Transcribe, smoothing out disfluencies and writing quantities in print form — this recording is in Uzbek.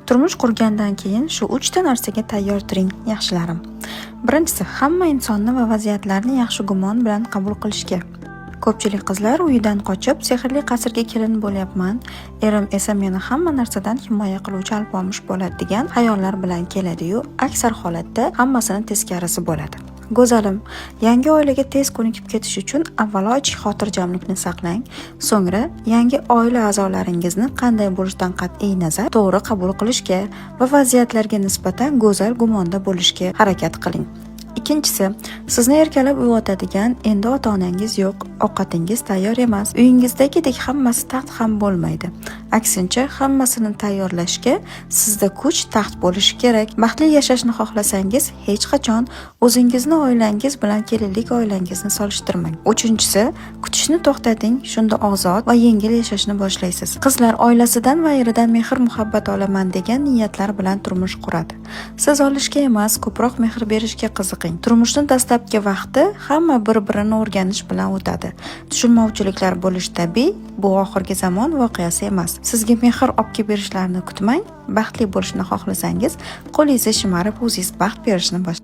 Turmush qurgandan keyin shu uchta narsaga tayyor turing, yaxshilarim. Birinchisi, hamma insonni va vaziyatlarni yaxshi gumon bilan qabul qilishga. Ko'pchilik qizlar uyidan qochib, sehrli qasrga kelin bo'lyapman, erim esa meni hamma narsadan himoya qiluvchi alpomish bo'ladi degan xayollar bilan keladi-yu, aksar holatda hammasini teskarisi bo'ladi. Go'zalim, yangi oilaga tez ko'nikib ketish uchun avvalo ichki xotirjamlikni saqlang, so'ngra yangi oila a'zolaringizni qanday bo'lishidan qat'iy nazar to'g'ri qabul qilishga va vaziyatlarga nisbatan go'zal gumonda bo'lishga harakat qiling. Ikkinchisi, sizni erkalab uyg'otadigan endi ota-onangiz yo'q, ovqatingiz tayyor emas, uyingizdagidek hammasi taxt ham bo'lmaydi. Aksincha, hammasini tayyorlashga sizda kuch, taxt bo'lishi kerak. Baxtli yashashni xohlasangiz, hech qachon o'zingizni oilangiz bilan kelinlik oilangizni solishtirmang. Uchinchisi, kutishni to'xtating, shunda ozod va yengil yashashni boshlaysiz. Qizlar oilasidan va eridan mehr-muhabbat olaman degan niyatlar bilan turmush quradi. Siz olishga emas, ko'proq mehr berishga qiziqing. Turmushni dastlabki vaqti hamma bir-birini o'rganish bilan o'tadi. Tushunmovchiliklar bo'lishi tabiiy, bu oxirgi zamon voqeasi emas. Sizga mehr olib kelib berishlarini kutmang. Baxtli bo'lishni xohlasangiz, qo'lingizni shimarib o'zingiz baxt berishni boshlang.